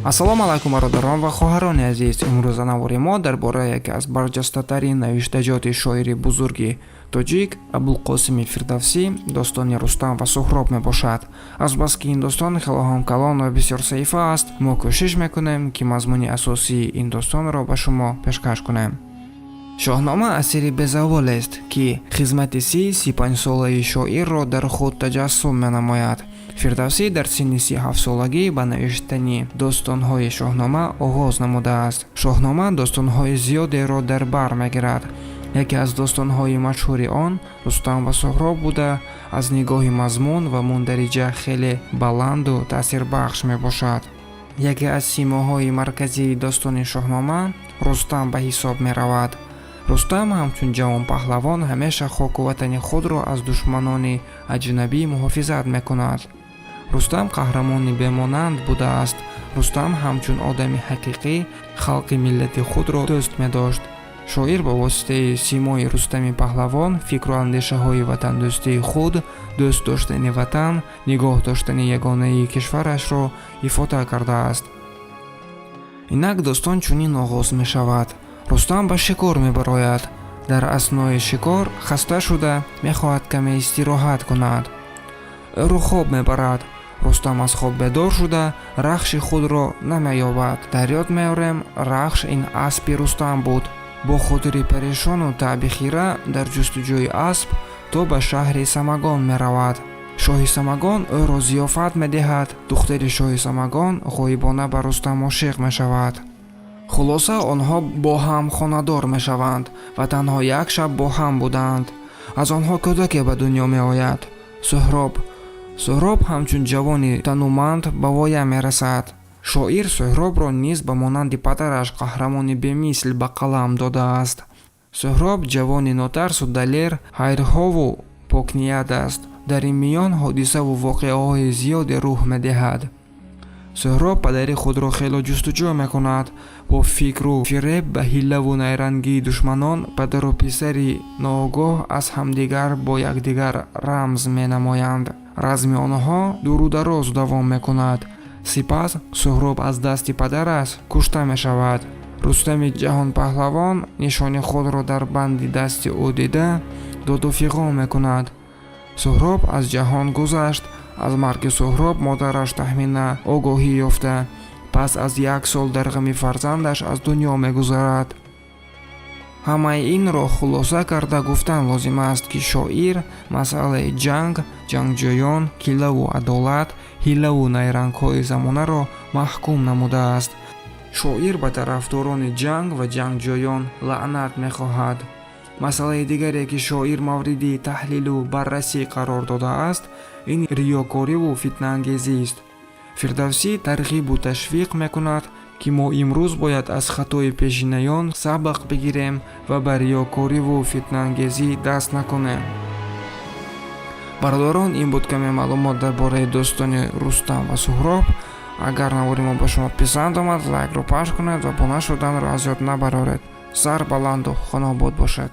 Ассалому алайкум, бародарон ва хоҳарони азиз. Имрӯза навори мо дар бораи яке аз барҷастатарин навиштаҷоти шоири бузурги тоҷик Абулқосими Фирдавсӣ, достони Рустам ва Суҳроб мебошад. Азбаски ин достон хело ҳам калон ва бисёр саҳифа аст, мо кӯшиш мекунем, ки мазмуни асосии ин достонро ба шумо пешкаш кунем. Шоҳнома асари безаволест, ки хизмати 35-солаи шоирро дар худ таҷассум менамояд. Фирдавсӣ дар синни 37-солагӣ ба навиштани достонҳои Шоҳнома оғоз намудааст. Шоҳнома достонҳои зиёдеро дар бар мегирад. Яке аз достонҳои машҳури он Рустам ва Суҳроб буда, аз нигоҳи мазмун ва мундариҷа хеле баланду таъсирбахш мебошад. Яке аз симоҳои марказии достони Шоҳнома Рустам ба ҳисоб меравад. Рустам ҳамчун ҷавонпаҳлавон ҳамеша хоку ватани худро аз душманони аҷнабӣ муҳофизат мекунад. Рустам қаҳрамони бемонанд будааст. Рустам ҳамчун одами ҳақиқӣ халқи миллати худро дӯст медошт. Шоир ба воситаи симои Рустами паҳлавон фикру андешаҳои ватандӯстии худ, дӯст доштани ватан, нигоҳ доштани ягонаи кишварашро ифода кардааст. Инак, достон чунин оғоз мешавад. Рустам ба шикор мебарояд. Дар аснои шикор хаста шуда, мехоҳад каме истироҳат кунад. Ӯро хоб мебарад. Рустам аз хоб бедор шуда, Рахши худро намеёбад. Дар ёд меорем, Рахш ин аспи Рустам буд. Бо хотири парешону таъби хира дар ҷустуҷӯи асп то ба шаҳри Самагон меравад. Шоҳи Самагон ӯро зиёфат медиҳад. Духтари шоҳи Самагон ғоибона ба Рустам ошиқ мешавад. Хулоса, онҳо бо ҳам хонадор мешаванд ва танҳо як шаб бо ҳам буданд. Аз онҳо кӯдаке ба дунё меояд, Суҳроб. Суҳроб ҳамчун ҷавони тануманд ба воя мерасад. Шоир Суҳробро низ ба монанди падараш қаҳрамони бемисл ба қалам додааст. Суҳроб ҷавони нотарсу далер, хайрхоҳу покният аст. Дар ин миён ҳодисаву воқеаҳои зиёде рух медиҳад. Суҳроб падари худро хело ҷустуҷӯ мекунад. Бо фикру фиреб, ба ҳиллаву найрангии душманон падару писари ноогоҳ аз ҳамдигар бо якдигар рамз менамоянд. Разми онҳо дуру дароз давом мекунад. Сипас Суҳроб аз дасти падараш кушта мешавад. Рустами ҷаҳонпаҳлавон нишони худро дар банди дасти ӯ дида, доду фиғон мекунад: «Суҳроб аз ҷаҳон гузашт». Аз марги Суҳроб модараш Таҳмина огоҳӣ ёфта, пас аз як сол дар ғами фарзандаш аз дунё мегузарад. Ҳамаи инро хулоса карда гуфтан лозим аст, ки шоир масъалаи ҷанг, ҷангҷӯён, килаву адолат, ҳиллаву найрангҳои замонаро маҳкум намудааст. Шоир ба тарафдорони ҷанг ва ҷангҷӯён лаънат мехоҳад. Масъалаи дигаре, ки шоир мавриди таҳлилу баррасӣ қарор додааст, ин риёкориву фитнаангезист. Фирдавсӣ тарғибу ташвиқ мекунад, ки мо имрӯз бояд аз хатои пешинаён сабақ бигирем ва ба риёкориву фитнаангезӣ даст накунем. Бародарон, ин буд каме маълумот дар бораи достони Рустам ва Суҳроб. Агар навори мо ба шумо писанд омад, лайкро пахш кунед ва обуна шуданро аз ёд набароред. Сар баланду хонаобод бошед.